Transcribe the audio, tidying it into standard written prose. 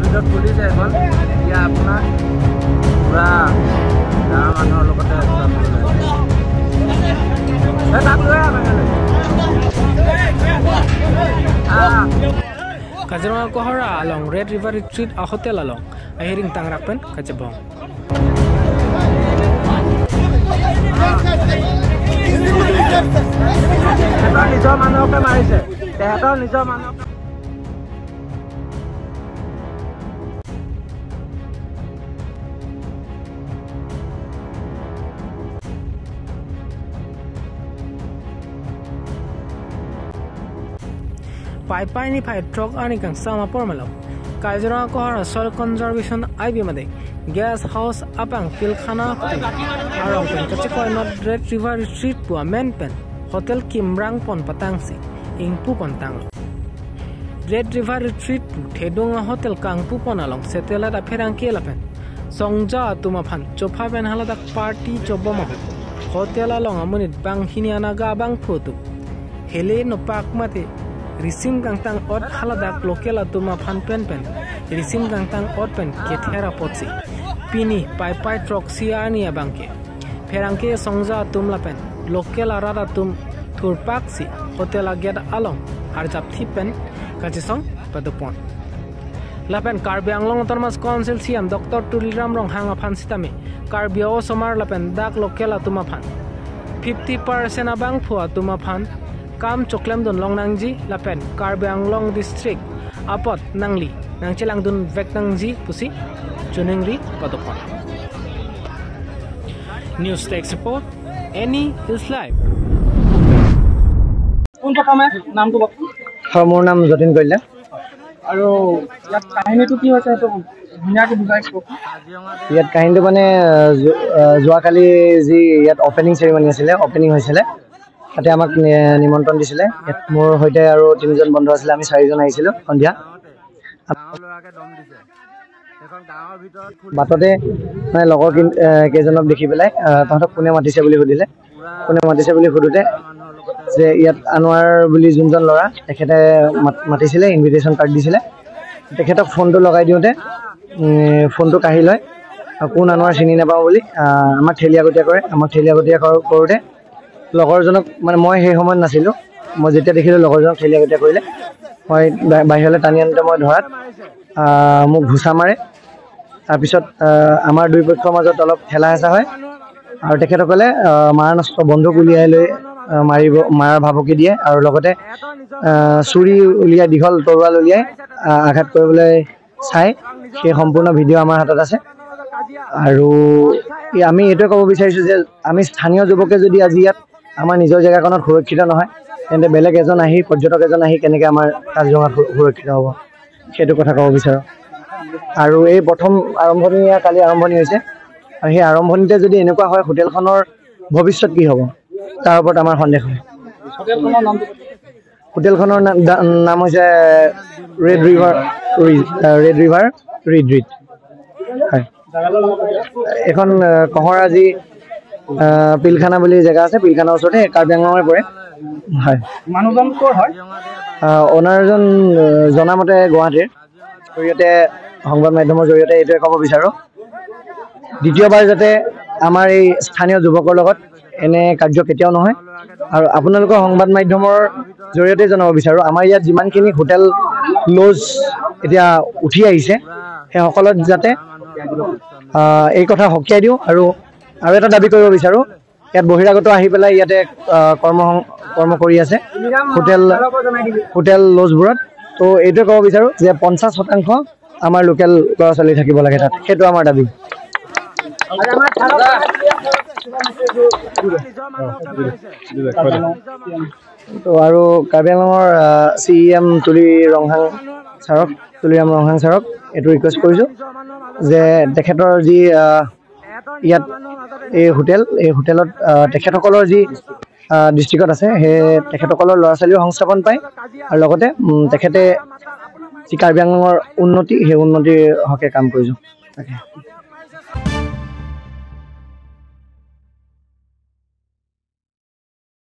ভিতৰত খুলিছে এখন। এতিয়া আপোনাৰ পুৰা গাঁৱৰ মানুহৰ লগতে তাক লৈ আহ। Kaziranga Kohora along Red River Retreat a hotel along a hearing tangrakpen kajabong. নিজৰ মানুহকে মাৰিছে, তেহেঁতৰ নিজৰ মানুহকে। Pai pai ni phai truck ani kang sama pormalo Kaziranga Kohora Soil Conservation IB made gas house apang Pilkhana arong pen kachikoi not Red River Retreat pua men pen hotel Kimrang pon patangsi ingpu pon tang Red River Retreat pu thedonga hotel kangpu pon along satellite apherang ke lapen songja tuma phan chopha pen haladak party choboma hotel along amunit bang hini anaga bang photo hele no pak mate risim gangtang ot haladak local atuma phan pen pen risim gangtang ot pen kethera potsi pini pai pai truck si ani abangke pherangke songja tumla pen local arada tum thurpak si hotel aget along arjap thi pen kachisong padupon lapen Karbi Anglong Autonomous Council CM Dr. Tuliram Ronghang aphan sitame Karbi o somar lapen dak local atuma phan 50% abang phua tuma phan kam choklem dun long nangji lapen Karbi Anglong district apot nangli nangchelang dun vek nangji pusi chunengri padopon. News Tech Support Any is live. পোনপ্ৰথমে নামটো কওকচোন। হয়, মোৰ নাম যতীন কলিতা। আৰু ইয়াত কাহিনীটো কি হৈছে সেইটো ধুনীয়াকৈ বুজাই কওক। ইয়াত কাহিনীটো মানে যোৱাকালি যি ইয়াত অপেনিং চেৰিমনি আছিলে, অপেনিং হৈছিলে, তাতে আমাক নিমন্ত্ৰণ দিছিলে। ইয়াত মোৰ সৈতে আৰু তিনিজন বন্ধু আছিলে, আমি চাৰিজন আহিছিলোঁ সন্ধিয়া। বাটতে মানে লগৰ কেইজনক দেখি পেলাই তহঁতক কোনে মাতিছে বুলি সুধিলে। কোনে মাতিছে বুলি সোধোতে যে ইয়াত আনোৱাৰ বুলি যোনজন ল'ৰা, তেখেতে মাতিছিলে, ইনভিটেশ্যন কাৰ্ড দিছিলে। তেখেতক ফোনটো লগাই দিওঁতে ফোনটো কাঢ়ি লয়। কোন আনোৱাৰ চিনি নাপাওঁ বুলি আমাক ঠেলিয়াগতীয়া কৰে। আমাক ঠেলিয়াগতীয়া কৰোঁতে লগৰজনক, মানে মই সেই সময়ত নাছিলোঁ, মই যেতিয়া দেখিলোঁ লগৰজনক ঠেলিয়াগতীয়া কৰিলে, মই বাহিৰলৈ টানি আনোতে মই ধৰাত মোক ঘোচা মাৰে। তাৰপিছত আমাৰ দুই পক্ষৰ মাজত অলপ ঠেলা হেঁচা হয় আৰু তেখেতসকলে মাৰণাস্ত্ৰ বন্দুক উলিয়াই লৈ মাৰিব, মাৰাৰ ভাবুকি দিয়ে আৰু লগতে চুৰি উলিয়াই, দীঘল তৰোৱাল উলিয়াই আঘাত কৰিবলৈ চাই। সেই সম্পূৰ্ণ ভিডিঅ' আমাৰ হাতত আছে। আৰু আমি এইটোৱে ক'ব বিচাৰিছোঁ যে আমি স্থানীয় যুৱকে যদি আজি ইয়াত আমাৰ নিজৰ জেগাখনত সুৰক্ষিত নহয়, তেন্তে বেলেগ এজন আহি, পৰ্যটক এজন আহি কেনেকৈ আমাৰ কাজিৰঙাত সুৰক্ষিত হ'ব, সেইটো কথা ক'ব বিচাৰোঁ। আৰু এই প্ৰথম আৰম্ভণি কালি আৰম্ভণি হৈছে আৰু সেই আৰম্ভণিতে যদি এনেকুৱা হয়, হোটেলখনৰ ভৱিষ্যত কি হ'ব তাৰ ওপৰত আমাৰ সন্দেহ হয়। হোটেলখনৰ নাম হৈছে ৰেড ৰিভাৰ ৰিট্ৰিট। হয়, এইখন কঁহৰা যি পিলখানা বুলি জেগা আছে, পিলখানাৰ ওচৰতে, কাৰ্বি আংলঙৰে পৰে। হয়, মানুহজন ক'ৰ হয়? অ'নাৰজন জনামতে গুৱাহাটীৰ। জৰিয়তে, সংবাদ মাধ্যমৰ জৰিয়তে এইটোৱে ক'ব বিচাৰোঁ, দ্বিতীয়বাৰ যাতে আমাৰ এই স্থানীয় যুৱকৰ লগত এনে কাৰ্য কেতিয়াও নহয়। আৰু আপোনালোকৰ সংবাদ মাধ্যমৰ জৰিয়তে জনাব বিচাৰোঁ, আমাৰ ইয়াত যিমানখিনি হোটেল লজ এতিয়া উঠি আহিছে, সেই সকলত যাতে এই কথা সকীয়াই দিওঁ। আৰু আৰু এটা দাবী কৰিব বিচাৰোঁ, ইয়াত বহিৰাগত আহি পেলাই ইয়াতে কৰ্ম কৰি আছে হোটেল লজবোৰত। তো এইটোৱে ক'ব বিচাৰোঁ যে 50% আমাৰ লোকেল ল'ৰা ছোৱালী থাকিব লাগে তাত, সেইটো আমাৰ দাবী। তো আৰু কাৰ্বি আংলঙৰ CEM তুলি ৰংহাং ছাৰক, তুলিৰাম ৰংহাং ছাৰক এইটো ৰিকুৱেষ্ট কৰিছোঁ যে তেখেতৰ যি ইয়াত এই হোটেলত তেখেতসকলৰ যি ডিষ্ট্ৰিক্টত আছে, সেই তেখেতসকলৰ ল'ৰা ছোৱালীও সংস্থাপন পায় আৰু লগতে তেখেতে যি কাৰ্বি আংলঙৰ উন্নতি, সেই উন্নতিৰ হকে কাম কৰিছোঁ। তাকে।